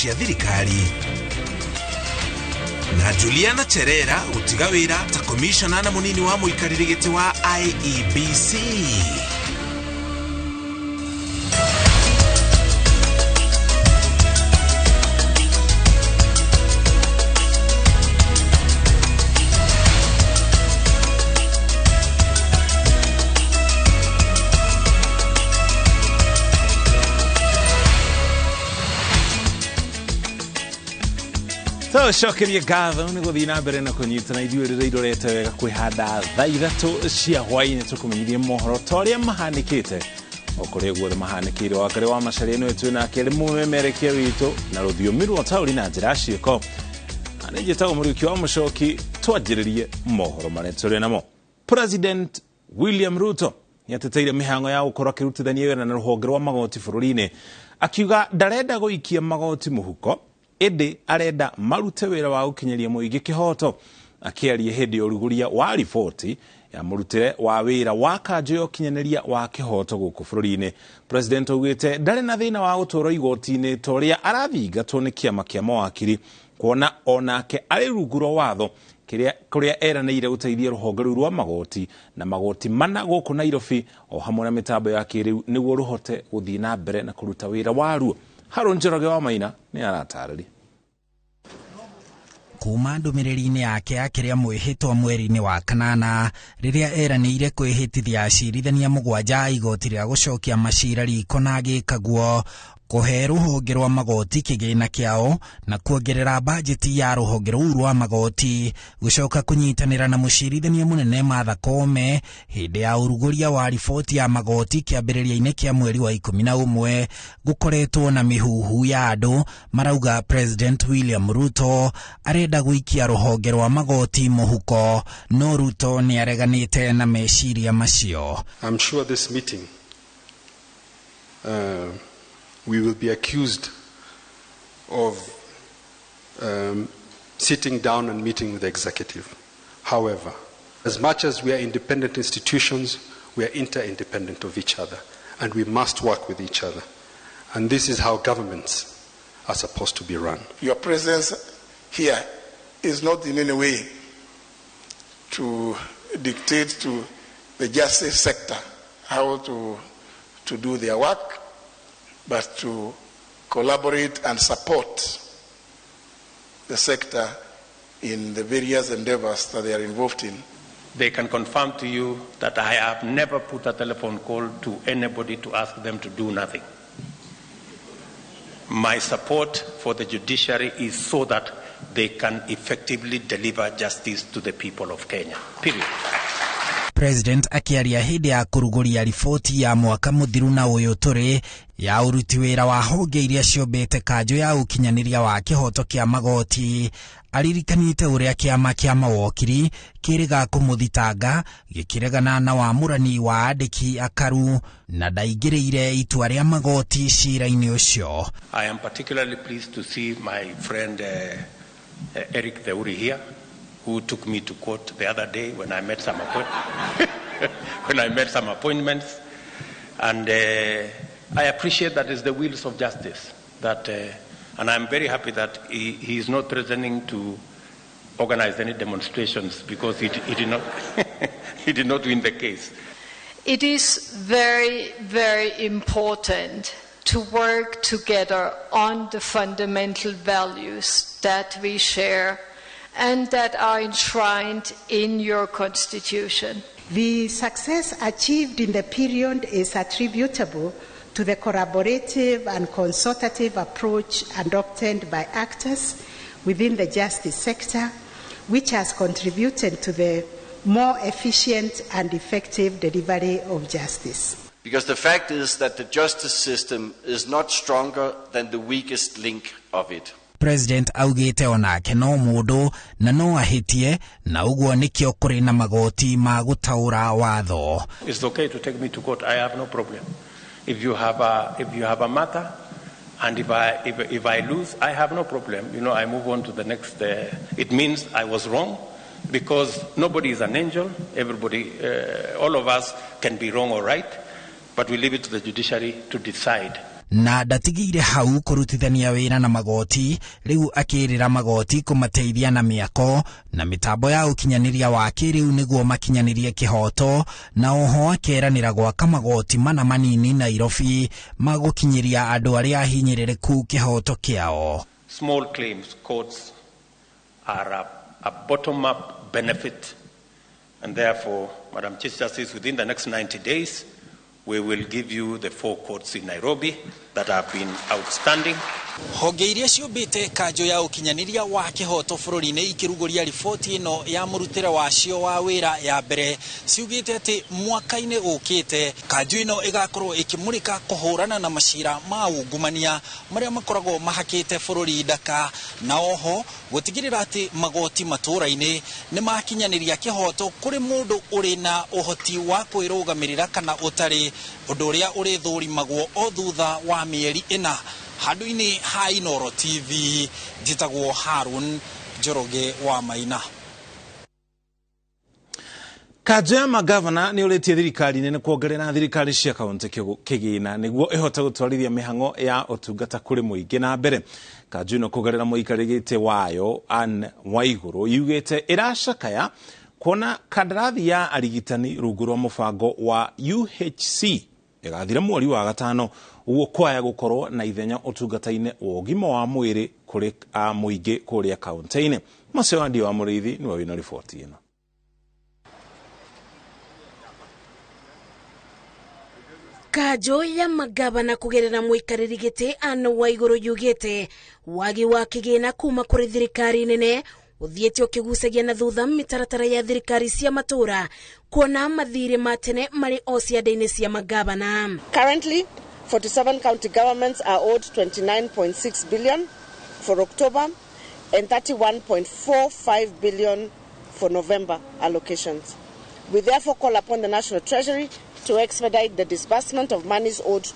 Cia thirikari na Juliana Cherera gũtiga wĩra ta komishona na mũnini wa mũikarĩri gĩtĩ wa IEBC. Tũcokerie ngatho nĩ gũthiĩ na mbere na kũnyitana ithuĩ rĩrĩa irorete wega kwĩhanda thaa 3 cia hwaĩ-inĩ, tũkũmenyithie mohoro ta ũrĩa mahanĩkĩte o kũrĩa guothe mahanĩkĩire. Wakarĩ wa Macaria nĩwe twĩ nake arĩ mũmemerekia witũ na rũthiomi rwa taũri na njĩra ciĩko, na nĩ njĩtagwo Mũriũki wa Mũcoki. Twanjĩrĩrie mohoro marĩa tũrĩ namo. President William Ruto nĩateteire mĩhango ya gũkorwo akĩrutithania wĩra na rũhonge rwa magoti bũrũri-inĩ, akiuga ndarenda gũikia magoti mũhuko, ĩndĩ arenda marute wĩra wa gũkinyĩria mũingĩ kĩhoto. Akĩaria hĩndĩ ya ũrugũria wa riboti ya mũrutĩre wa wĩra wa kanjũ ya ũkinyanĩria wa kĩhoto gũkũ bũrũri-inĩ, President augĩte ndarĩ na thĩna wa gũtwarwo igoti-inĩ ta ũrĩa arathingatwo nĩ kĩama kĩa mawakiri, kuona onake arĩ rungu rwa watho kĩrĩa kũrĩa eranĩire gũteithia rũhonge rũu rwa magoti na magoti mana gũkũ Nairobi o hamwe na mĩtambo ya kĩrĩu nĩguo rũhote gũthiĩ na mbere na kũruta wĩra waruo. Harũ Njoroge wa Maina nĩ aratarĩria. Kuma ndũmĩrĩri-inĩ yake akĩrĩa mwĩhĩtwa mweri-inĩ wa kanana, rĩrĩa eranĩire kwĩhĩtithia acirithania 7 a igoti rĩa gũcokia macira riko na agĩka guo, kũhe rũhonge rwa magoti kĩgĩna kĩao na kuongerera bajeti ya rũhonge rũu rwa magoti, gũcoka kũnyitanĩra na mũcirithania mũnene Martha Koome hĩndĩ ya ũrugũria wa riboti ya magoti kĩambĩrĩria-inĩ kĩa mweri wa 11, gũkoretwo na mĩhuhu ya andũ marauga President William Ruto arenda gũikia rũhonge rwa magoti mũhuko, no Ruto nĩ areganĩte na meciria macio. I'm sure this meeting we will be accused of sitting down and meeting with the executive. However, as much as we are independent institutions, we are inter-independent of each other, and we must work with each other. And this is how governments are supposed to be run. Your presence here is not in any way to dictate to the justice sector how to do their work, but to collaborate and support the sector in the various endeavors that they are involved in. They can confirm to you that I have never put a telephone call to anybody to ask them to do nothing. My support for the judiciary is so that they can effectively deliver justice to the people of Kenya. Period. President akĩaria hĩndĩ ya kũrugũria riboti ya mwaka mũthiru na ũyũ tũrĩ ya ũruti wĩra wa honge iria ciũmbĩte kanjũ ya ũkinyanĩria wa kĩhoto kĩa magoti, aririkanĩte ũrĩa kĩama kĩa mawokiri kĩrĩga kũmũthitanga gĩkĩregana na wamũrani wa andĩki akaru, na ndaingĩrĩire itua rĩa magoti cira-inĩ ũcio. I am particularly pleased to see my friend Eric Theuri here, who took me to court the other day when I made some appointments, and I appreciate that it's the wheels of justice. And I'm very happy that he is not threatening to organize any demonstrations because he did not win the case. It is very, very important to work together on the fundamental values that we share and that are enshrined in your constitution. The success achieved in the period is attributable to the collaborative and consultative approach adopted by actors within the justice sector, which has contributed to the more efficient and effective delivery of justice. Because the fact is that the justice system is not stronger than the weakest link of it. President augĩte onake no mũndũ na no ahĩtie, na ũguo nĩkĩo kũrĩ na magoti ma gũtaũra watho. It's okay to take me to court. I have no problem. If you have a matter, and if I lose, I have no problem. I move on to the next. It means I was wrong, because nobody is an angel. All of us can be wrong or right, but we leave it to the judiciary to decide. Na ndatigĩire hau kũrutithania wĩra na magoti, rĩu akĩrĩra magoti kũmateithia na mĩako na mĩtambo ya ũkinyanĩria wa kĩrĩu nĩguo makinyanĩrie kĩhoto, na oho akeranĩra gwaka magoti mana manini Nairobi magũkinyĩria andũ arĩa ahinyĩrĩrĩku kĩhoto kĩao. Small claims courts are a bottom-up benefit, and therefore, Madam Chief Justice, within the next 90 days, we will give you the 4 courts in Nairobi that have been outstanding. Honge iria ciũmbĩte kanjũ ya ũkinyanĩria wa kĩhoto bũrũri-inĩ ikĩrugũria riboti ĩno ya mũrutĩre wacio wa wĩra ya mbere ciugĩte atĩ mwaka-inĩ ũkĩte kanjũ ĩno ĩgakorwo ĩkĩmũrĩka kũhũrana na macira ma ungumania marĩa makoragwo mahakĩte bũrũri ndaka, na oho gũtigĩrĩra atĩ magoti matũũra-inĩ nĩ makinyanĩria kĩhoto kũrĩ mũndũ ũrĩ na ũhoti wa kwĩrũgamĩrĩra kana ũtarĩ, ũndũ ũrĩa ũrĩthũrimagwo o thutha wa mĩeri 4. Handũ-inĩ ha Inooro TV njĩtagwo Harun Njoroge wa Maina. Kanjũ ya magavana nĩ ũrĩtie thirikari nene kuongerera thirikari cia kaunti kĩgĩna nĩguo ĩhote gũtwarithia mĩhang'o ya ũtungata kũrĩ mũingĩ na mbere. Kanjũ ĩno kũgerera mũikarĩrĩte wayo Anne Waigũrũ yugĩte ĩracakaya kuona kandarathi ya arigitani rungu rwa mũbango wa UHC ĩgathira mweri wa 5, ũguo kwaya gũkorwo na ithenya ũtungata-inĩ wa ũgima wa mwĩrĩ kũrĩ mũingĩ kũrĩa kaunti-inĩ. Macio wa Mũrĩithi nĩwe wĩna riboti ĩno. Kanjũ ya magavana kũgerera mũikarĩri gĩtĩ Anne Waigũrũ yugĩte wagi wa kĩgĩna kuma kũrĩ thirikari nene ũthiĩte ũkĩgucagia na thutha mĩtaratara ya thirikari cia matũũra kuona mathirĩ ma tene marĩ o ciande-inĩ cia magavana. Currently, 47 county governments are owed 29.6 billion for October and 31.45 billion for November allocations. We therefore call upon the National Treasury to expedite the disbursement of monies owed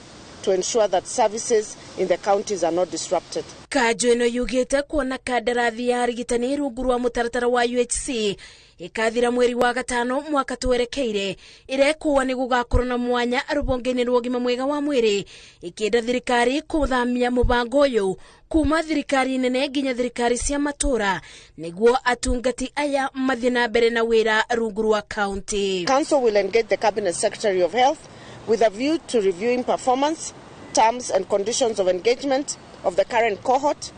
to ensure that services in the counties are not disrupted. Kanjũ ĩno yugĩte kuona kandarathi ya arigitani rungu rwa mũtaratara wa UHC ĩkathira mweri wa 5 mwaka twerekeire, ĩrekũa nĩ gũgakorwo na mwanya rũhonge-inĩ rwa ũgima mwega wa mwĩrĩ, ĩkĩenda thirikari kũthamia mũbango ũyũ kuma thirikari nene nginya thirikari cia matũũra nĩguo atungati aya mathiĩ na mbere na wĩra rungu rwa kaunti. Council will engage the Cabinet Secretary of Health with a view to reviewing performance, terms and conditions of engagement of the current cohort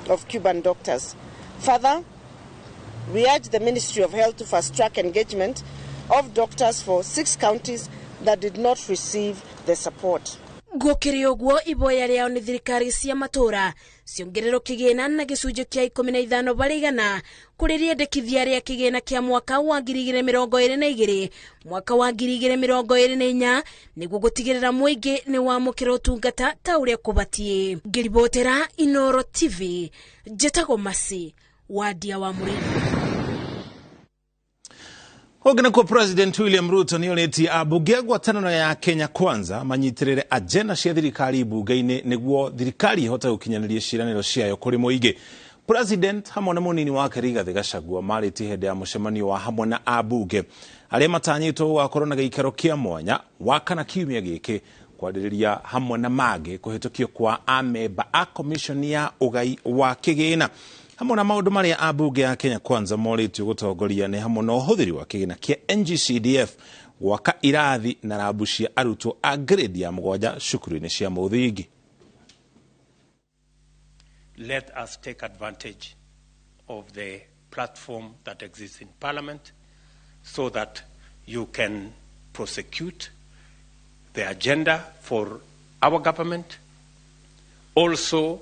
of Cuban doctors. Further, we urge the Ministry of Health to fast-track engagement of doctors for 6 counties that did not receive the support. Gũkĩrĩ ũguo iboya rĩao nĩ thirikari cia matũũra ciongererwo kĩgĩna na gĩcunjĩ kĩa 15 harĩ igana kũrĩ rĩendekithia rĩa kĩgĩna kĩa mwaka wa 2022 mwaka wa 2024 nĩguo gũtigĩrĩra mũingĩ nĩ wamũkĩra ũtungata ta ũrĩa kũbatiĩ. Ngĩribotera Inooro TV, njĩtagwo Masi Wadia wa Mũrĩithi. Ũngĩ President William Ruto nĩ orĩtie ambunge a ngwatanĩro ya Kenya Kwanza manyitirĩre agenda cia thirikari mbunge-inĩ nĩguo thirikari ĩhote gũkinyanĩria ciĩranĩro ciayo kũrĩ mũingĩ. President hamwe na mũnini wake Rigathĩ Gachagua marĩtie hĩndĩ ya mũcemanio wa hamwe na ambunge arĩa matanyĩtwo gũgakorwo na gĩikaro kĩa mwanya wakana kiumia gĩkĩ kwarĩrĩria hamwe na mangĩ kũhĩtũkio kwa amemba a commission ya ũgai wa kĩgĩna. Hamwe na maũndũ marĩa ambunge ya Kenya Kwanza morĩtio gũtongoria nĩ hamwe na ũhũthĩri wa kĩgĩna kĩa NGCDF gwaka irathi na rabu cia arutwo a grade ya 7 cukuru-inĩ cia mũthingi. Let us take advantage of the platform that exists in Parliament so that you can prosecute the agenda for our government, also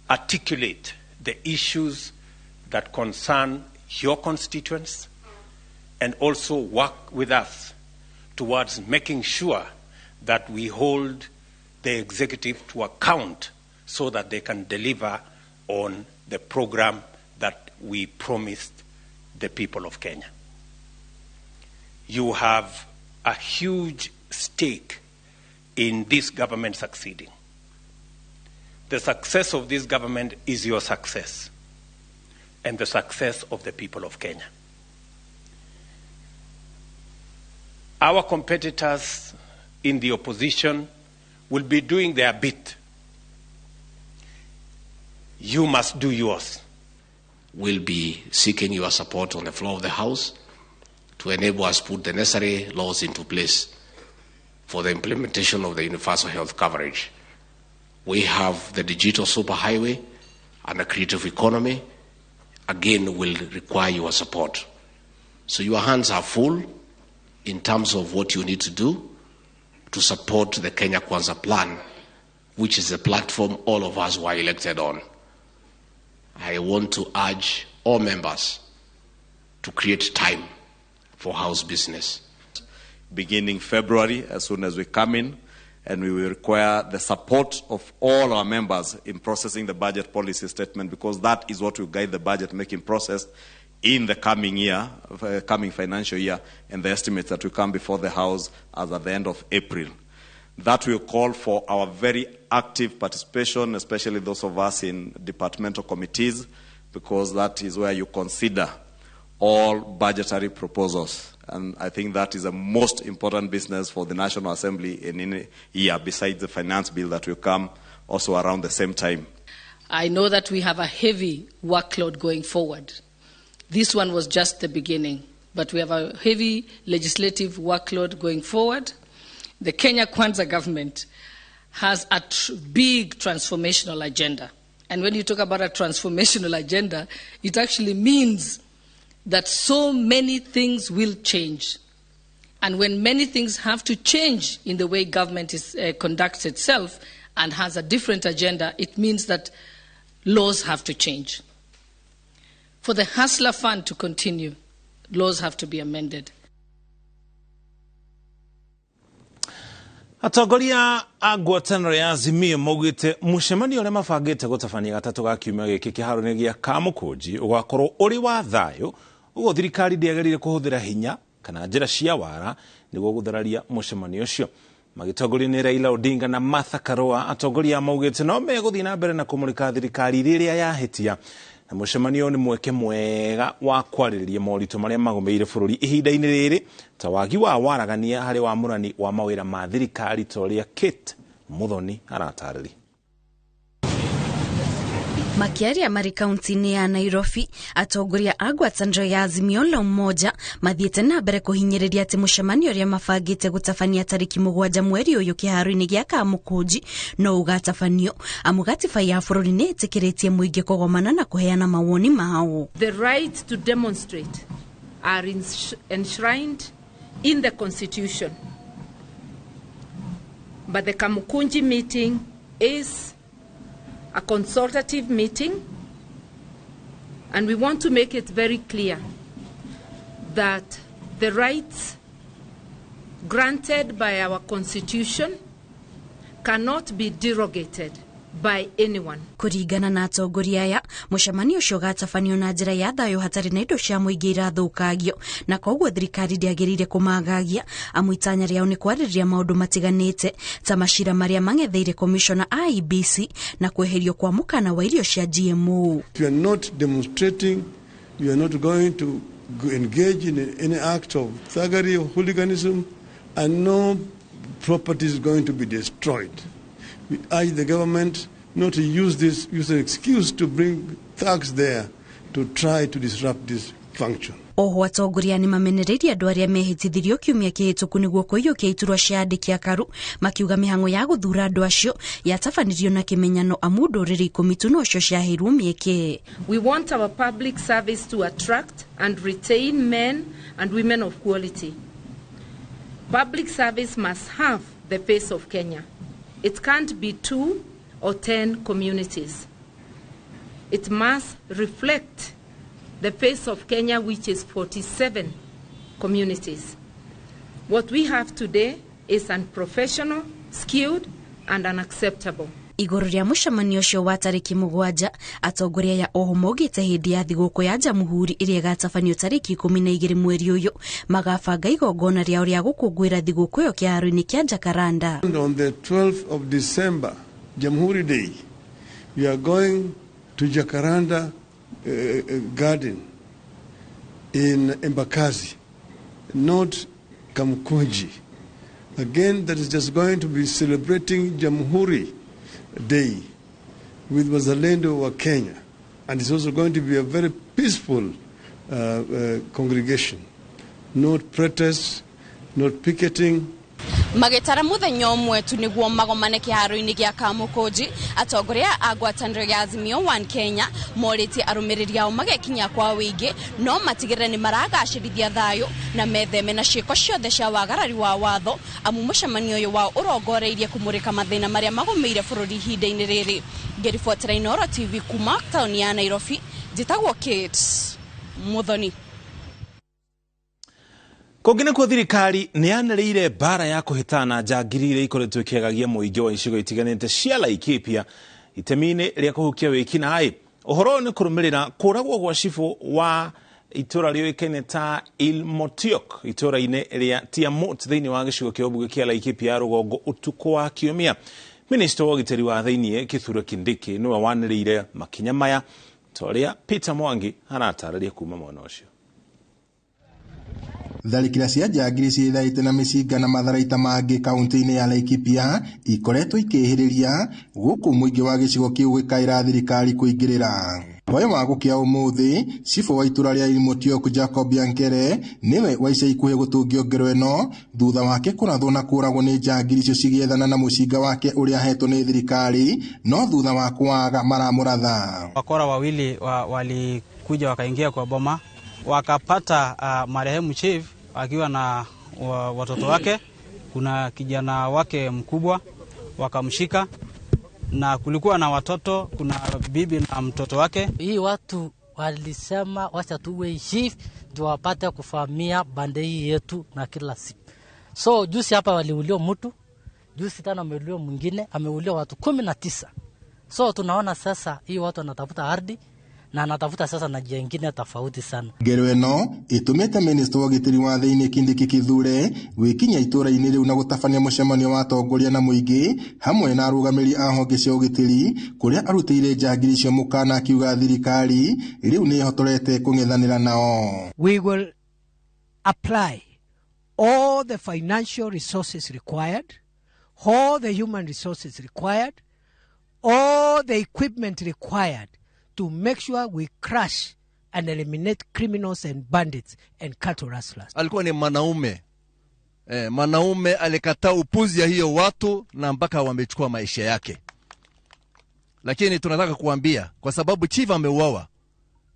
articulate the issues that concern your constituents, and also work with us towards making sure that we hold the executive to account so that they can deliver on the program that we promised the people of Kenya. You have a huge stake in this government succeeding. The success of this government is your success and the success of the people of Kenya. Our competitors in the opposition will be doing their bit. You must do yours. We'll be seeking your support on the floor of the House to enable us put the necessary laws into place for the implementation of the universal health coverage. We have the digital superhighway and the creative economy, again, will require your support. So your hands are full in terms of what you need to do to support the Kenya Kwanza plan, which is the platform all of us were elected on. I want to urge all members to create time for House business. Beginning February, as soon as we come in, and we will require the support of all our members in processing the budget policy statement, because that is what will guide the budget making process in the coming year, coming financial year, and the estimates that will come before the House as at the end of April. That will call for our very active participation, especially those of us in departmental committees, because that is where you consider all budgetary proposals. And I think that is the most important business for the National Assembly in any year, besides the finance bill that will come also around the same time. I know that we have a heavy workload going forward. This one was just the beginning, but we have a heavy legislative workload going forward. The Kenya Kwanza government has a big transformational agenda. And when you talk about a transformational agenda, it actually means that so many things will change. And when many things have to change in the way government is, conducts itself and has a different agenda, it means that laws have to change. For the Hustler Fund to continue, laws have to be amended. Atongoria a ngwatanĩro ya Azimio maugĩte mũcemanio ũrĩa mabangĩte gũtabania gatatũ ga kiumia gĩkĩ kĩharo-inĩ gĩa Kamũkũnji ũgakorwo ũrĩ wa thayũ, ũguo thirikari ndĩagĩrĩire kũhũthĩra hinya kana njĩra cia wara nĩguo gũthararia mũcemanio ũcio. Magĩtongorio nĩ Raila Odinga na Martha Karua, atongoria maugĩte no megũthiĩ na mbere na kũmũrĩka thirikari rĩrĩa yahĩtia, na mũcemanio nĩ mweke mwega wa kwarĩrĩria moritũ marĩa magũmĩire bũrũri ihinda-inĩ rĩrĩ ta wagi wa waragania harĩ wamũrani wa mawĩra ma thirikari ta ũrĩa Kate Muthoni aratarĩria. Makiaria marĩ kaunti-inĩ ya Nairobi, atongoria a ngwatanĩro ya Azimio la Umoja mathiĩte na mbere kũhinyĩrĩria atĩ mũcemanio ũrĩa mabangĩte gũtabania tarĩki 7 mweri ũyũ kĩharo-inĩ gĩa Kamũkũnji no ũgatabanio, amu gatiba ya bũrũri nĩ ĩtĩkĩrĩtie mũingĩ kũgomana na kũheana mawoni mao. The right to demonstrate are enshrined in the constitution, but the Kamukunji meeting is a consultative meeting, and we want to make it very clear that the rights granted by our constitution cannot be derogated by anyone. Kũringana na atongoria aya, mũcemanio ũcio ũgatabanio na njĩra ya thayũ hatarĩ na indo cia mũingĩ irathũkangio, na koguo thirikari ndĩagĩrĩire kũmagagia, amu itanya rĩao nĩ kwarĩrĩria maũndũ matiganĩte ta macira marĩa mang'etheire komishona IEBC na kweherio kwa mũkana wa irio cia GMO. If you are not demonstrating, you are not going to engage in any act of thuggery or hooliganism, and no property is going to be destroyed. We urge the government not to use this use an excuse to bring thugs there to try to disrupt this function. Oho atongoria nĩ mamenereirie andũ arĩa mehĩtithirio kiumia kĩhĩtũku nĩguo kũiyũkia iturwa cia andĩki a KARU, makiuga mĩhang'o ya gũthuura andũ acio yatabanirio na kĩmenyano amu ndũrĩrĩ 10 tu nocio ciaheirwo mĩeke. We want our public service to attract and retain men and women of quality. Public service must have the face of Kenya. It can't be 2 or 10 communities. It must reflect the face of Kenya, which is 47 communities. What we have today is unprofessional, skewed, and unacceptable. Igũrũ rĩa mũcemanio ũcio wa tarĩki 7, atongoria ya oho maugĩte hĩndĩ ya thigũkũ ya Jamhuri ĩrĩa ĩgatabanio tarĩki 12 mweri ũyũ magabanga igongona rĩao rĩa gũkũngũĩra thigũkũ ĩyo kĩharo-inĩ kĩa Jacaranda. And on the 12th of December, Jamhuri Day, we are going to Jacaranda Garden in Embakasi, not Kamkunji. Again, that is just going to be celebrating Jamhuri Day with Wazalendo wa Kenya. And it's also going to be a very peaceful congregation. Not protests, not picketing. Magĩtara mũthenya ũmwe tu nĩguo magomane kĩharo-inĩ gĩa Kamũkũnji, atongoria a ngwatanĩro ya Azimio One Kenya morĩtie arũmĩrĩri ao magekinya kwa wĩingĩ no matigĩrĩre nĩ maragacĩrithia thayũ na metheme na ciĩko ciothe cia wagarari wa watho, amu mũcemanio ũyũ wao ũrongoreirie kũmũrĩka mathĩna marĩa magũmĩire bũrũri ihinda-inĩ rĩrĩ. Ngĩribotera Inooro TV kuma taũni ya Nairobi, njĩtagwo Kate Muthoni. Kũngĩ nĩkuo thirikari nĩ yanĩrĩire mbara ya kũhĩtana njangiri iria ikoretwo ikĩagagia mũingĩ wa icigo itiganĩte cia Laikipia itemi-inĩ rĩa kũhukia wĩkinaĩ. Ũhoro ũyũ nĩ kũrũmĩrĩra kũragwo gwa cibũ wa itũra rĩũĩkaine ta Ilmotiok itũra-inĩ rĩa Tiamut thĩinĩ wa gĩcigo kĩa ũmbunge kĩa Laikipia ya rũgongo ũtukũ wa kiumia. Minista wa ũgitĩri wa thĩinĩ Kithure Kindiki nĩwe wanĩrĩire makinya maya ta ũrĩa Peter Mwangi aratarĩria kuma mwena ũcio. Tharĩkĩra cia njangiri ciĩthaĩte na mĩcinga na matharaita mangĩ kaunti-inĩ ya Laikipia ikoretwo ikĩhĩrĩria gũkũ mũingĩ wa gĩcigo kĩu gĩkaĩra thirikari kũingĩrĩra. Hwaĩ wa gũkĩa ũmũthĩ, cibũ wa itũra rĩa Ilmotiok Jacob Yankere nĩwe wa ica ikuhĩ gũtungio ngero ĩno thutha wake kũrathwo na kũragwo nĩ njangiri icio cigĩethana na mũcinga wake ũrĩa ahetwo nĩ thirikari, no thutha wa kwaga maramũratha. Wakora wawili walikuja wakaingia kwa boma wakapata marehemu chief akiwa na watoto wake, kuna kijana wake mkubwa wakamshika, na kulikuwa na watoto, kuna bibi na mtoto wake. Hii watu walisema wacha tuwe chief ndio wapate kufahamia bande hii yetu na kila siku. So juzi hapa waliuliwa mtu, juzi tena ameuliwa mwingine, ameuliwa watu 19. So tunaona sasa hii watu wanatafuta ardhi na anatafuta sasa na njia nyingine tofauti sana. Ngero ĩno ĩtũmĩte minista wa ũgitĩri wa thĩinĩ Kindiki Kithure gwĩkinya itũra-inĩ rĩu na gũtabania mũcemanio wa atongoria na mũingĩ hamwe na arũgamĩrĩri a honge cia ũgitĩri kũrĩa arutĩire njangiri icio mũkana akiuga thirikari rĩu nĩ ĩhotorete kũng'ethanĩra nao. We will apply all the financial resources required, all the human resources required, all the equipment required to make sure we crush and eliminate criminals and bandits and cattle rustlers. Alikuwa ni mwanaume. Mwanaume alikataa upuzi ya hiyo watu na mpaka wamechukua maisha yake. Lakini tunataka kuambia kwa sababu chief ameuawa,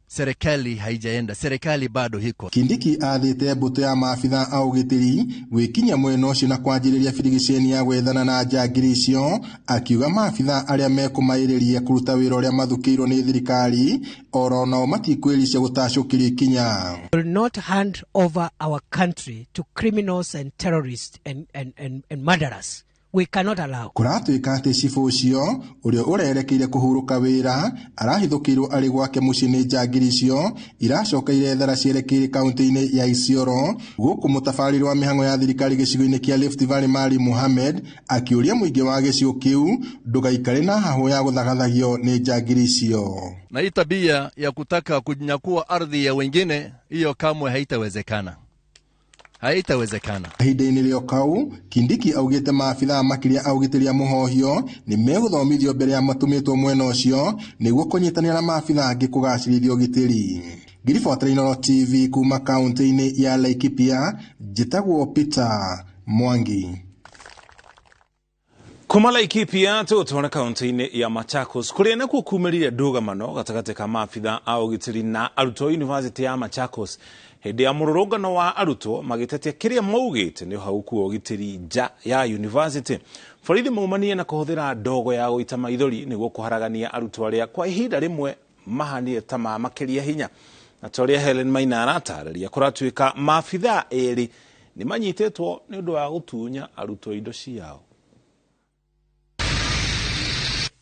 serikali haijaenda, serikali bado hiko. Kindiki athĩte mbũtũ ya maabitha a ũgitĩri gwĩkinya mwena ũcio na kwanjĩrĩria birigiceni ya gwethana na njangiri icio, akiuga maabitha arĩa mekũmaĩrĩria kũruta wĩra ũrĩa mathukĩirwo nĩ thirikari oro nao matikwĩricia gũtacũkĩrio ikinya. We will not hand over our country to criminals and terrorists and murderers. We cannot allow. Kũratuĩka atĩ cibũ ũcio ũrĩa ũrerekeire kũhurũka wĩra arahithũkĩirwo arĩ gwake mũciĩ nĩ njangiri icio iracoka irethara cierekeire kaunti-inĩ ya Isiolo, gũkũ mũtabarĩri wa mĩhang'o ya thirikari gĩcigo-inĩ kĩa Rift Valley Mari Mohamed akĩũria mũingĩ wa gĩcigo kĩu ndũgaikare na hahũ ya gũthagathagio nĩ njangiri icio. Na hii tabia ya kutaka kunyakua ardhi ya wengine, hiyo kamwe haitawezekana. Haitawezekana. Ihinda-inĩ rĩo kau, Kindiki augĩte maabithaa makĩria a ũgitĩri a mũhohio nĩ megũthomithio mbere ya matũmĩtwo mwena ũcio nĩguo kũnyitanĩra na maabithaa angĩ kũgacĩrithia ũgitĩri. Ngiribotera Inooro TV kuma kaunti-inĩ ya Laikipia, njĩtagwo Peter Mwangi. Kuma Laikipia tũgũtwara kaunti-inĩ ya Machakos kũrĩa nakuo kumĩrire ndũgamano gatagatĩ ka maabithaa a ũgitĩri na arutwo University ya Machakos hĩndĩ ya mũrũrũngano wa arutwo magĩtetia kĩrĩa maugĩte nĩ ũhagũku wa ũgitĩri nja ya university. Borithi maumanie na kũhũthĩra ndogo ya gũita maithori nĩguo kũharagania arutwo arĩa kwa ihinda rĩmwe mahanire ta mamakĩria hinya. Na ta ũrĩa Helen Maina aratarĩria, kũratuĩka maabithaa erĩ nĩ manyitĩtwo nĩ ũndũ wa gũtunya arutwo indo ciao.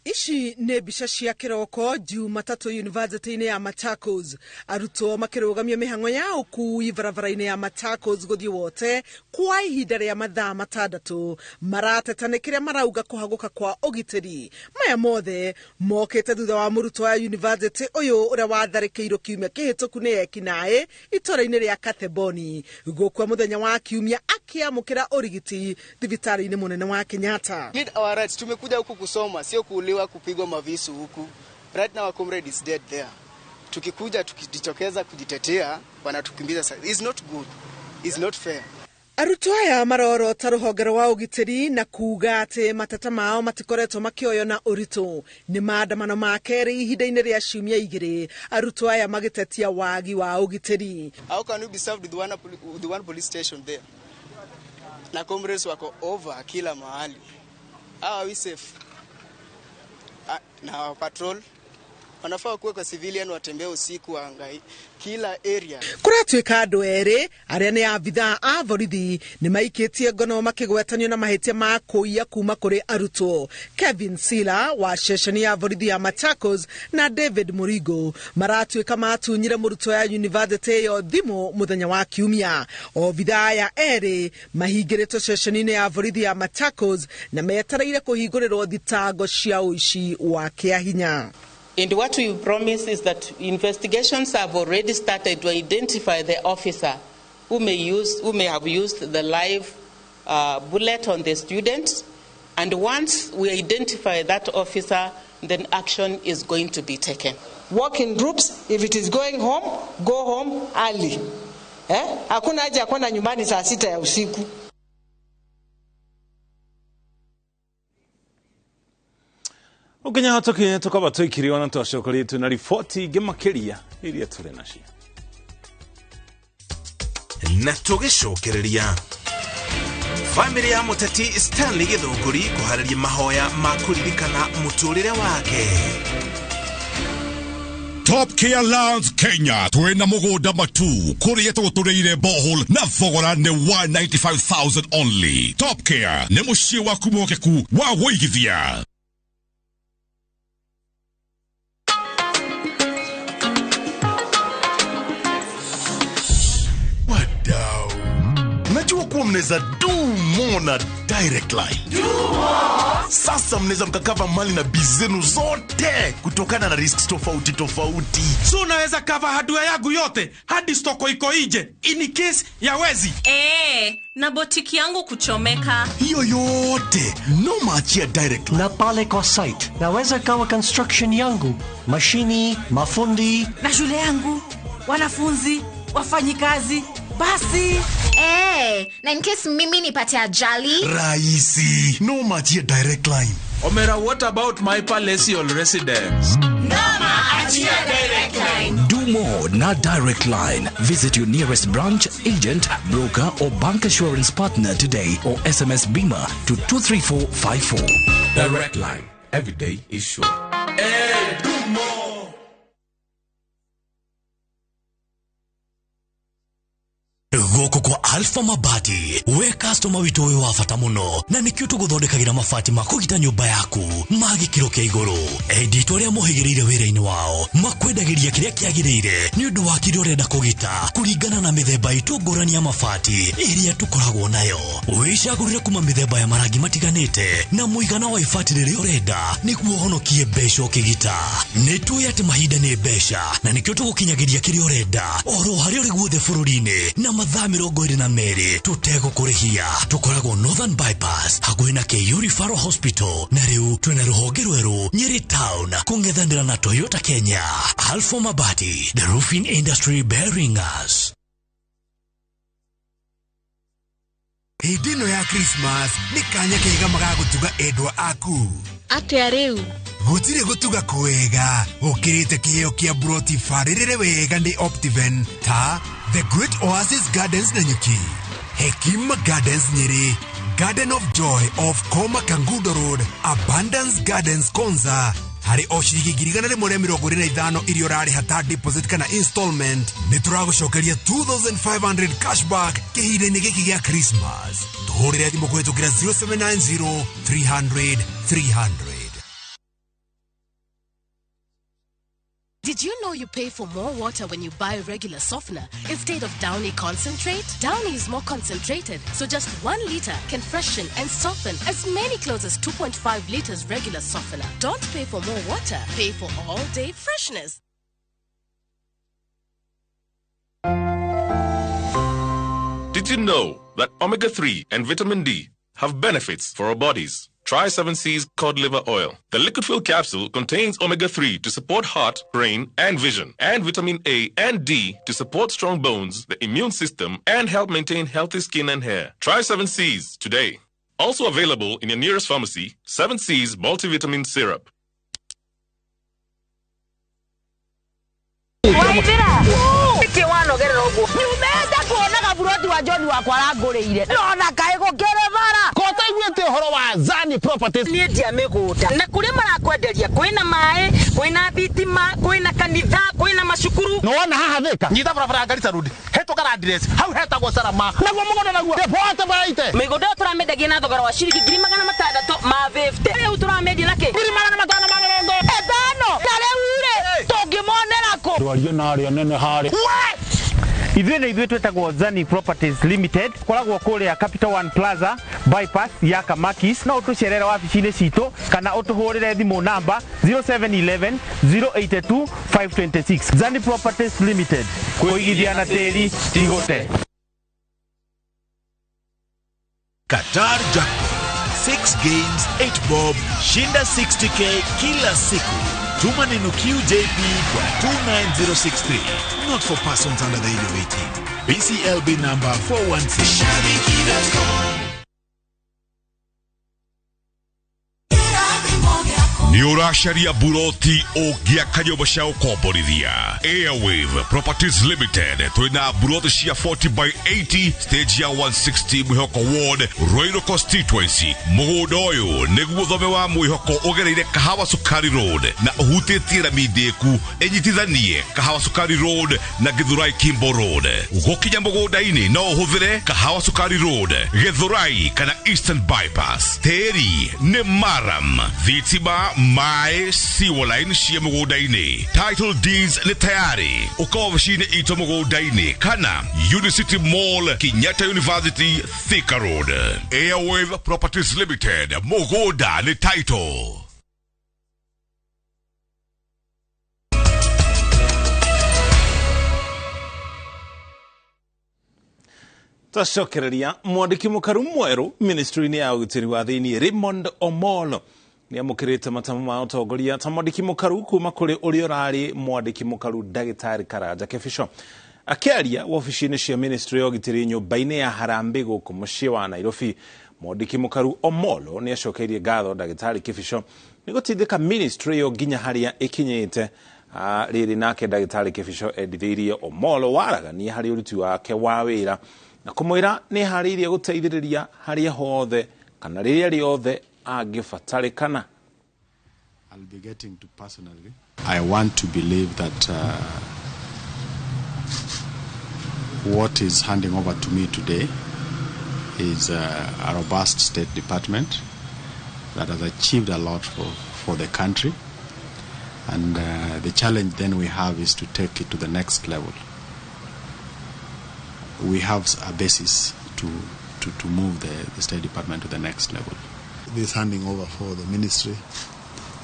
Ici nĩ mbica cia kĩroko Jumatatũ University-inĩ ya Machakos, arutwo makĩrũgamia mĩhang'o ya ũkui barabara-inĩ ya Machakos gũthiĩ wote kwa ihinda rĩa mathaa 6 marateta nĩ kĩrĩa marauga kũhagũka kwa ũgitĩri. Maya mothe mokĩte thutha wa mũrutwo wa university ũyũ ũrĩa watharĩkĩirwo kiumia kĩhĩtũku nĩ ekinaĩ itũra-inĩ rĩa Katheboni gũkua mũthenya wa kiumia Makĩamũkĩra ũrigiti thibitarĩ-inĩ mũnene wa Kenyatta. Need our rights. Tumekuja huku kusoma, sio kuuliwa, kupigwa mavisu huku. Right now our comrade is dead there. Tukikuja tukijitokeza kujitetea, wanatukimbiza. It's not good. It's not fair. Arutwo aya marorota rũhonge rwa ũgitĩri na kuga atĩ mateta mao matikoretwo makĩoywo na ũritũ. Nĩ maandamano ma kerĩ ihinda-inĩ rĩa ciumia 2, arutwo aya magĩtetia wagi wa ũgitĩri. How can we be served with one police station there? Na comrades wako over kila mahali. How are we safe? Na our patrol wanafaa kuwa kwa civilian, watembee usiku waangai kila area. Kũratuĩka andũ erĩ arĩa nĩ abithaa a borithi nĩ maikĩtie ngono makĩgwetanio na mahĩtia ma kũiya kuma kũrĩ arutwo. Kevin Sila wa ceceni ya borithi ya Machakos na David Murigo maratuĩka matunyire mũrutwo ya university ĩyo thimũ mũthenya wa Kiumia. Obithaa aya erĩ mahingĩrĩtwo ceceni-inĩ ya borithi ya Machakos na metereire kũhingũrĩrwo thitango cia ũici wa kĩahinya. And what we promise is that investigations have already started to identify the officer who may have used the live bullet on the student. And once we identify that officer, then action is going to be taken. Work in groups. If it is going home, go home early. Hakuna haja ya kwenda nyumbani saa 6 ya usiku. Ukinya tukinya tukaba tuikiriwa na twacokerie na riboti ingĩ makĩria iria tũrĩ nacio. Na tũgĩcokereria famĩlĩ ya mũteti Stanley Gĩthũngũri kũharĩria mahoya ma kũririkana mũtũrĩre wake. Top Care Lands Kenya twina mugunda matu kuria tugutureire borehole na thogora ni 195,000 only. Top Care ni muciĩ waku mwokeku wa wũigithia. Najua kuwa mnaweza do more na Direct Line. Do more. Sasa mnaweza mkakava mali na bizenu zote kutokana na risks tofauti tofauti. So unaweza cover hardware yangu yote hadi stoko iko nje in case ya wezi. Na botiki yangu kuchomeka. Hiyo yote no maachia Direct Line. Na pale kwa site naweza kawa construction yangu, mashini, mafundi na shule yangu, wanafunzi, wafanyikazi. Basi. Na in case mimi nipate ajali. Raisi, no maachia Direct Line. Omera, what about my palatial residence? Noma achia Direct Line. Do more na Direct Line. Visit your nearest branch, agent, broker or bank assurance partner today or SMS BIMA to 23454. Direct Line. Every day is sure. Hey, do more. Gũkũ kwa Alpha Mabati we customer witũ wĩ wa bata mũno na nĩkĩo tũgũthondekagĩra mabati ma kũgita nyũmba yaku ma gĩkĩro kĩa igũrũ. Endi arĩa mohĩgĩrĩire wĩra-inĩ wao makwendagĩria kĩrĩa kĩagĩrĩire nĩ ũndũ wa kĩrĩa ũrenda kũgita kũringana na mĩthemba itũ ngũrani ya mabati ĩrĩa tũkoragwo nayo. Wĩcagũrĩre kuma mĩthemba ya marangi matiganĩte na mũigana wa ibati rĩrĩa ũrenda nĩguo ũhonokie mbeca ũkĩgita. Nĩ tũĩ atĩ mahinda nĩ mbeca na nĩkĩo tũgũkinyagĩria kĩrĩa ũrenda oro harĩa ũrĩ guothe bũrũri-inĩ na mathaa 22 tutegũkũrĩhia. Tũkoragwo Northern Bypass hakuhĩ na KU Referral Hospital na rĩu twĩna rũhonge rwerũ Nyeri Town kũng'ethanĩra na Toyota Kenya. Alpha Mabati, the roofing industry bearing us. Hĩndĩ ĩno ya Christmas nĩ kanya kega magagũtuga endwa aku. Atĩa rĩu? Gũtirĩ gũtuga kwega gũkĩrĩte kĩheo kĩa broti barĩrĩre wega nĩ Optiven ta The Great Oasis Gardens Nanyuki, Hekima Gardens Nyeri, Garden of Joy of Koma Kangudo Road, Abundance Gardens Konza. Harĩ o ciringi 125 iria ũrarĩha ta deposit kana installment nĩ tũragũcokeria 2500 cashback kĩhinda-inĩ gĩkĩ gĩa Christmas. Tũhũrĩre thimũ kũhĩtũkĩra 0790 300 300. Did you know you pay for more water when you buy regular softener instead of Downy concentrate? Downy is more concentrated, so just 1 liter can freshen and soften as many clothes as 2.5 liters regular softener. Don't pay for more water, pay for all-day freshness. Did you know that omega-3 and vitamin D have benefits for our bodies. Try 7C's cod liver oil. The liquid fill capsule contains omega-3 to support heart, brain, and vision, and vitamin A and D to support strong bones, the immune system, and help maintain healthy skin and hair. Try 7C's today. Also available in your nearest pharmacy, 7C's multivitamin syrup. Nyumĩte kuonaga buroti wa John wakwa arangũrĩire nona kaĩ gũkĩrĩ bara kotaiguĩte ũhoro wa Zani Properties. Niĩ ndia mĩgũnda na kũrĩa marakwenderia kwĩna maĩ, kwĩna thitima, kwĩna kanitha, kwĩna macukuru. Nĩwona haha Thĩka, nyita barabara ya Garissa Road, hĩtũka Landress, hau hetagwo Salama, naguo mũgũnda naguo ndĩbote baraite. Mĩgũnda ĩyo tũramĩendagia na thogora wa ciringi 650,000. Rĩu tũramĩendia na kĩ? 550,000. Ta rĩu rĩ tũngĩmonera kũ? Ndwario na arĩa nene harĩ ithuĩ nĩ ithuĩ twĩtagwo Zani Properties Limited, koragwo kũrĩa Capital One Plaza bypass ya Kamakis. No ũtũcerere wabici-inĩ citũ kana ũtũhũrĩre thimũ namba 0711 082 526. Zani Properties Limited, kũigithia na tĩri ti gũte. Qatar Jackpot 6 games 8 bob, shinda 60k kila siku. Tuma neno QJP kwa 29063. Not for persons under the age of 18. BCLB number 416. Shabiki.com. Nĩ ũracaria buroti ũngĩaka nyũmba cia gũkomborithia. Airwave Properties Limited twĩna buroti cia 40 by 80 stage ya 160 Mwĩhoko Ward, Ruiru Constituency. Mũgũnda ũyũ nĩguo thome wa Mwĩhoko ũgereire Kahawa Sukari Road na ũhutĩtie rami ndĩku ĩnyitithanie Kahawa Sukari Road na Githurai Kimbo Road. Gũkinya mũgũnda-inĩ no ũhũthĩre Kahawa Sukari Road, Githurai kana Eastern Bypass. Tĩri nĩ maram, thitima, maĩ, sewer line cia mũgũnda-inĩ. Title deeds nĩ tayari. Ũka wabici-inĩ itũ mũgũnda-inĩ kana Unicity Mall, Kenyatta University, Thika Road. Airwave Properties Limited, mũgũnda nĩ title. Twacokereria mwandĩki mũkaru mwerũ ministry-inĩ ya ũgitĩri wa thĩiniĩ Raymond Omolo nĩ amũkĩrĩte matamu ma ũtongoria ta mwandĩki mũkaru kuma kũrĩ ũrĩa ũrarĩ mwandĩki mũkaru ndagĩtarĩ Karanja Kĩbico. Akĩaria wabici-inĩ cia ministry ya ũgitĩri nyũmba-inĩ ya Harambee gũkũ mũciĩ wa Nairobi, mwandĩki mũkaru Omolo nĩ acokeirie ngatho ndagĩtarĩ Kĩbico nĩ gũtindĩka ministry ĩyo nginya harĩa ĩkinyĩte. Rĩrĩ nake ndagĩtarĩ Kĩbico endithĩirie Omolo waragania harĩ ũruti wake wa wĩra na kũmwĩra nĩ harĩirie gũteithĩrĩria harĩa hothe kana rĩrĩa rĩothe angĩbatarĩkana. I'll be getting to personally. I want to believe that what is handing over to me today is a robust State Department that has achieved a lot for the country. And the challenge then we have is to take it to the next level. We have a basis to move the State Department to the next level. This handing over for the ministry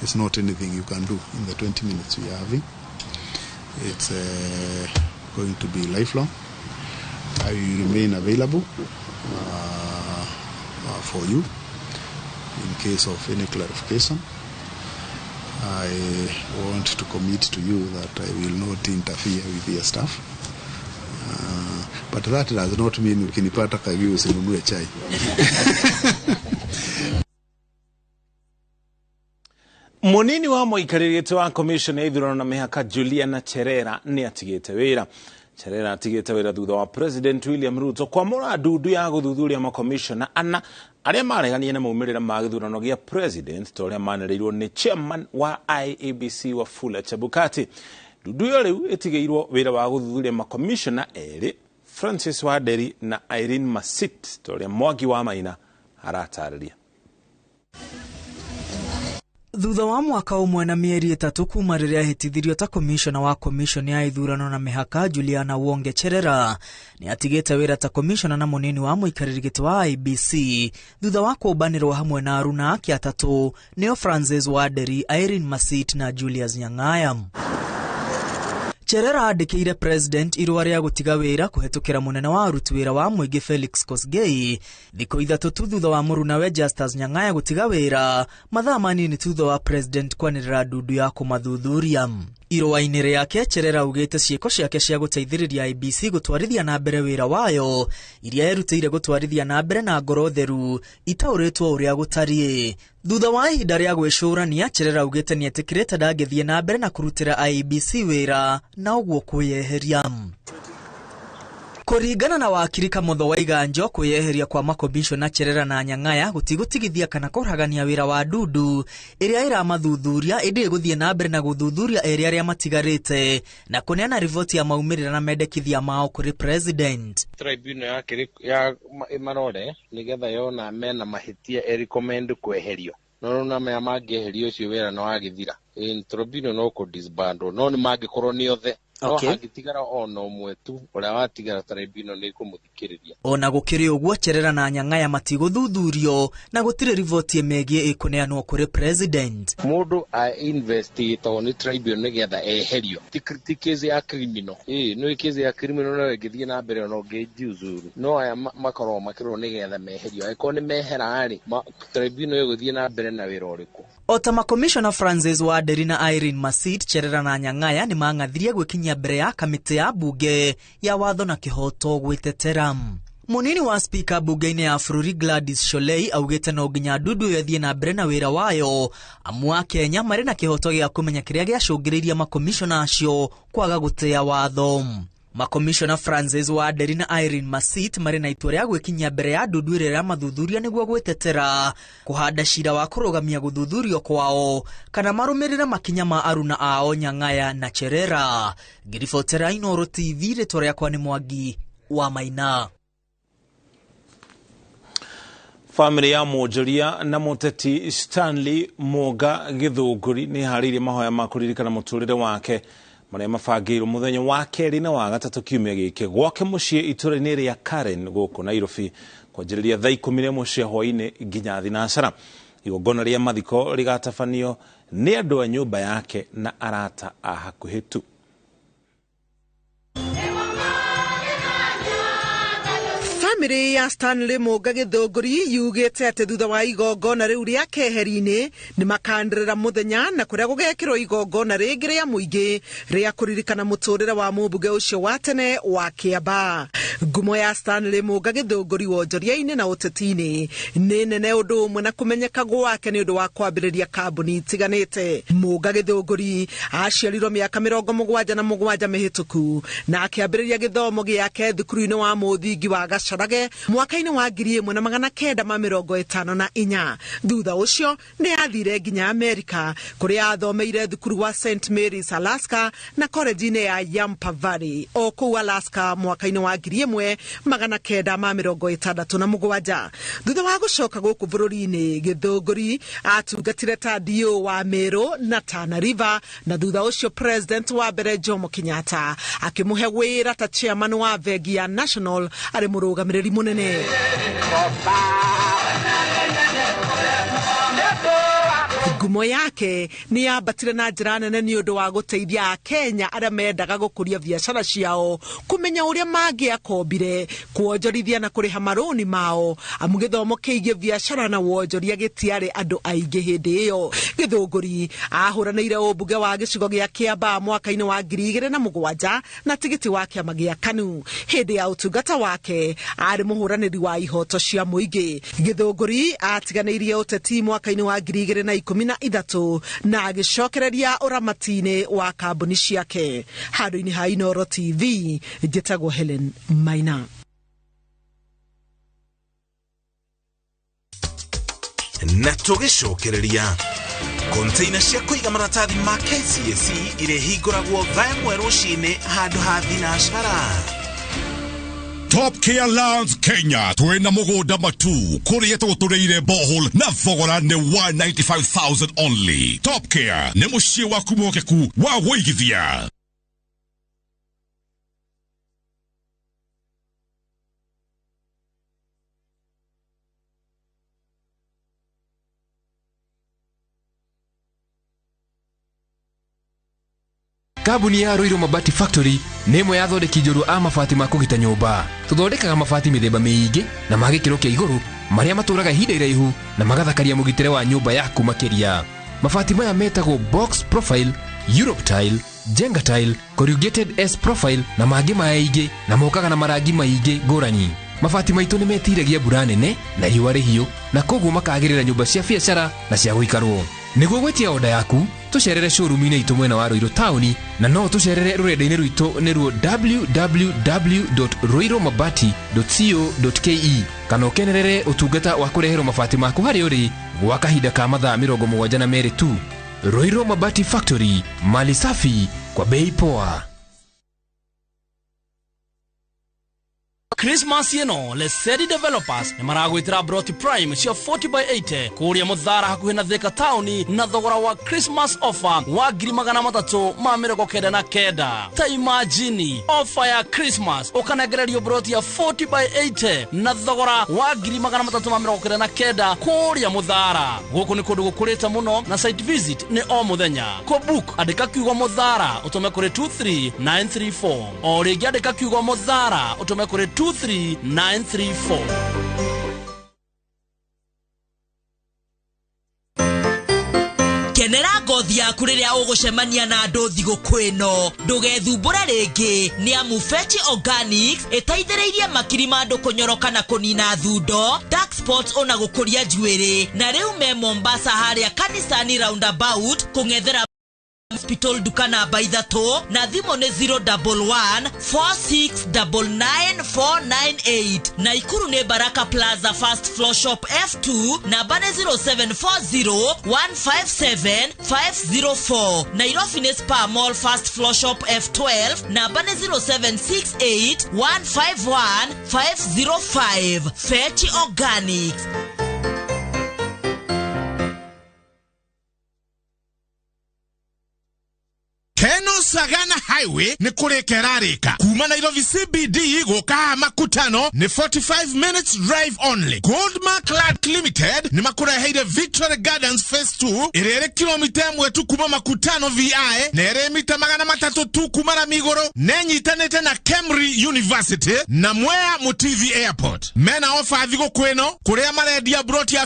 is not anything you can do in the 20 minutes we are having. It's going to be lifelong. I will remain available for you in case of any clarification. I want to commit to you that I will not interfere with your staff. But that does not mean ukinipata kagiu usinunue chai. Munini wa mũikarĩri wa commission ya ithurano na mĩhaka Juliana Cherera nĩ atigĩte wĩra. Cherera atigĩte wĩra thutha wa President William Ruto kwamũra ndundu ya gũthuthuria makomishona ana arĩa mareganie na maumĩrĩra ma gĩthurano gĩa president ta ũrĩa manĩrĩirwo nĩ chairman wa IEBC Wafula Chebukati. Ndundu ĩyo rĩu ĩtigĩirwo wĩra wa gũthuthuria makomishona erĩ, Francis Wanderi na Irene Masit, ta ũrĩa Mwangi wa Maina aratarĩria. Thutha wa mwaka ũmwe na mĩeri 3 kuma rĩrĩa ahĩtithirio ta komishona wa komishoni ya ithurano na mĩhaka Juliana Wonge Cherera nĩ atigĩte wĩra ta komishona na mũnini wa mũikarĩri gĩtĩ wa IEBC thutha wa kũmbanĩrwo hamwe na aruna ake atatũ nĩo Francis Wanderi, Irene Masit na Julius Nyang'aya. Cherera andĩkĩire president irũa rĩa gũtiga wĩra kũhetũkĩra mũnene wa aruti wĩra wa mũingĩ Felix Kosgei thikũ 3 tu thutha wa mũrunawe Justus Nyang'aya gũtiga wĩra mathaa manini thutha wa president kwanĩrĩra ndundu ya kũmathuthuria. Irũa-inĩ rĩake Cherera augĩte ciĩko ciake cia gũteithĩrĩria IEBC gũtwarithia na mbere wĩra wayo iria erutĩire gũtwarithia na mbere na ngoro theru itaũrĩtwo ũrĩa gũtariĩ. Thutha wa ihinda rĩa gwĩcũrania, Cherera augĩte nĩetĩkĩrĩte ndangĩthiĩ na mbere na kũrutĩra IEBC wĩra na ũguo kwĩyeheria. Kũringana na wakiri Kamotho wa Iganjo, kwĩyeheria kwa makomishona Cherera na Nyang'aya gũtigũtigithia kana kũragania wĩra wa ndundu ĩrĩa ĩramathuthuria, ĩndĩ ĩgũthiĩ na mbere na gũthuthuria erĩ arĩa matigarĩte na kũneana riboti ya maumĩrĩra na mendekithia mao kũrĩ president. Tribunal ya ĩmarore nĩgetha yona mena mahĩtia ĩrecommend kweherio, no na maya mangĩeherio ũcio wĩra no wagĩthira. Tribunal no kũ disband no nĩ mangĩkorwo nĩ othe. No hangĩtigara ona ũmwe tu ũrĩa watigara tribunal nĩ ĩkũmũthikĩrĩria. Ona gũkĩrĩ ũguo, Cherera na Nyang'aya matigũthuthurio na gũtirĩ riboti ĩmegiĩ ĩkũneanwo kũrĩ president. Mũndũ a investigatwo nĩ tribunal nĩgetha eherio, ti case ya criminal. Nĩ case ya criminal no ĩngĩthiĩ na mbere ona ũngĩjiuzuru, no aya makoragwo makĩrorwo nĩgetha meherio. Angĩkorwo nĩ mehera-rĩ, tribunal ĩgũthiĩ na mbere na wĩra ũrĩkũ? Ota makomishona Francis Wanderi na Irene Masit, Cherera na Nyang'aya nĩ mang'athirie gwĩkinyia mbere ya kamĩtĩ ya bunge ya watho na kĩhooto gwĩtetera. Munini wa spika bunge-inĩ ya bũrũri Gladys Sholei augĩte no nginya ndundu ĩyo ĩthiĩ na mbere na wĩra wayo, amu a Kenya marĩ na kĩhooto gĩa kũmenya kĩrĩa gĩacũngĩrĩirie makomishona acio kwaga gũtĩa watho. Makomishona Francis Wanderi na Irene Masit marĩ na itua rĩa gwĩkinyia mbere ya ndundu ĩrĩa ĩramathuthuria nĩguo gwĩtetera, kũhanda cira wa kũrũgamia gũthuthurio kwao kana marũmĩrĩre makinya ma aruna ao Nyang'aya na Cherera. Ngĩribotera Inooro TV, rĩtwa rĩakwa nĩ Mwangi wa Maina. Famĩlĩ ya mwonjoria na mũteti Stanley Mũnga Gĩthũngũri nĩ ĩharĩirie mahoya ma kũririkana mũtũrĩre wake marĩa mabangĩirwo mũthenya wa kerĩ na wa gatatũ kiumia gĩkĩ gwake mũciĩ itũũra-inĩ rĩa Karen gũkũ Nairobi kwanjĩrĩria thaa 11 cia hwaĩ-inĩ nginya thinacara. Igongona rĩa mathiko rĩgatabanio nĩ andũ a nyũmba yake na arata a hakuhĩ tu. Famĩlĩ ya Stanley Mũnga Gĩthũngũri yugĩte atĩ thutha wa igongona rĩu rĩa keheri-inĩ nĩ makanĩrĩra mũthenya na kũrĩa gũgekĩrwo igongona rĩngĩ rĩa mũingĩ rĩa kũririkana mũtũrĩre wa mũmbunge ũcio wa tene wa Kĩambaa. Ngumo ya Stanley Mũnga Gĩthũngũri wonjoria-inĩ na ũteti-inĩ nĩ nene ũndũ ũmwe na kũmenyeka gwake nĩ ũndũ wa kwambĩrĩria kambuni itiganĩte. Mũnga Gĩthũngũri aciarirwo mĩaka 77 mĩhĩtũku na akĩambĩrĩria gĩthomo gĩake thukuru-inĩ wa mũthingi wa Gacharage mwaka-inĩ wa 1954. Thutha ũcio nĩ athire nginya Amerika kũrĩa athomeire thukuru wa St Mary's Alaska na college-inĩ ya Yampa Valley o kũu Alaska mwaka-inĩ wa 1967. Thutha wa gũcoka gũkũ bũrũri-inĩ, Gĩthũngũri atungatire ta DO wa Meru na Tana River, na thutha ũcio president wa mbere Jomo Kenyatta akĩmũhe wĩra ta chairman wa bengi ya National arĩ mũrũgamĩrĩri mũnene. Ngumo yake nĩ yambatire na njĩra nene nĩ ũndũ wa gũteithia Akenya arĩa mendaga gũkũria biacara ciao kũmenya ũrĩa mangĩakombire, kuonjorithia na kũrĩha marũni mao, amu gĩthomo kĩgiĩ biacara na wonjoria gĩtiarĩ andũ aingĩ hĩndĩ ĩyo. Gĩthũngũri ahũranĩire ũmbunge wa gĩcigo gĩa Kĩambaa mwaka-inĩ wa 2007 na tigiti wa kĩama gĩa KANU. Hĩndĩ ya ũtungata wake arĩ mũhũranĩri wa ihoto cia mũingĩ. Gĩthũngũri atiganĩirie ũteti mwaka-inĩ wa 2013 na agĩcokereria ũramati-inĩ wa kambuni ciake. Handũ-inĩ ha Inooro TV, njĩtagwo Helen Maina. Na tũgĩcokereria konteina cia kũiga maratathi ma KCSE iria ihingũragwo thaa 1 rũcinĩ handũ ha thinacara. Top Care Lands Kenya twina mugunda matu kuria tugutureire borehole na thogora ni 195,000 only. Top Care ni muciĩ waku mwokeku wa gũigithia. Kambuni ya Ruiru Mabati Factory nĩ ĩmwe ya athondeki njorua a mabati ma kũgita nyũmba. Tũthondekaga mabati mĩthemba mĩingĩ na ma gĩkĩro kĩa igũrũ marĩa matũraga ihinda iraihu na magathakaria mũgitĩre wa nyũmba yaku makĩria. Mabati maya metagwo box profile, Europe tile, Jenga tile, corrugated S profile na mangĩ maingĩ na mokaga na marangi maingĩ ngũrani. Mabati maitũ nĩ metiragia mbura nene na riũa rĩhiũ na koguo makagĩrĩra nyũmba cia biacara na cia gũikarwo. Nĩguo gwĩtia oda yaku tũcerere showroom-inĩ itũ mwena wa Ruiru taũni na no tũcerere rũrenda-inĩ rwitũ nĩruo www.ruirumabati.co.ke kana ũkenerere ũtungata wa kũreherwo mabati maku harĩa ũrĩ gwa kahinda ka mathaa 72 tu. Ruiru Mabati Factory, mali safi kwa bei poa. Christmas ĩno Lesedi Developers nĩ maragwĩtĩra Broti Prime cia 40x80 kũrĩa Mũthara hakuhĩ na Thika taũni na thogora wa Christmas offer wa 399. Ta imagine offer ya Christmas ũkanengererio broti ya 40x80 na thogora wa 399 kũrĩa Mũthara. Gũkũ nĩ kũndũ gũkũrĩte mũno na site visit nĩ o mũthenya. Kũbook andĩka kiugo Mũthara ũtũme kũrĩ 23934. O rĩngĩ andĩka kiugo Mũthara ũtũme kũrĩ 23934. Kenera ngothi yaku rĩrĩa ũgũcemania na andũ thigũkũ ĩno ndũgethumbũre rĩngĩ nĩ amu Fetch Organics ĩteithĩrĩirie makiri ma andũ kũnyoroka na kũnina thundo, dark spots ona gũkũria njuĩrĩ. Na rĩu me Mombasa harĩa kanisani roundabout kũng'ethera Hospital duka namba 3 na thimũ nĩ 011 4699 498. Naikuru nĩ Baraka Plaza first floor shop F2 namba nĩ 0740 157 504. Nairobi nĩ Spa Mall first floor shop F12 namba nĩ 0768 151 505. Fetch Organics. Keno Sagana Highway nĩ kũrĩka ĩrarĩka kuma Nairobi CBD gũka Makutano nĩ 45 minutes drive only. Goldmark Land Limited nĩ makũreheire Victory Gardens Phase 2 ĩrĩa ĩrĩ kilomita 1 tu kuma Makutano VI na ĩrĩ mita 300 tu kuma rami igũrũ na ĩnyitanĩte na Kemri University na Mwea Mutithi Airport. Mena ofa thigũkũ ĩno kũrĩa marendia broti ya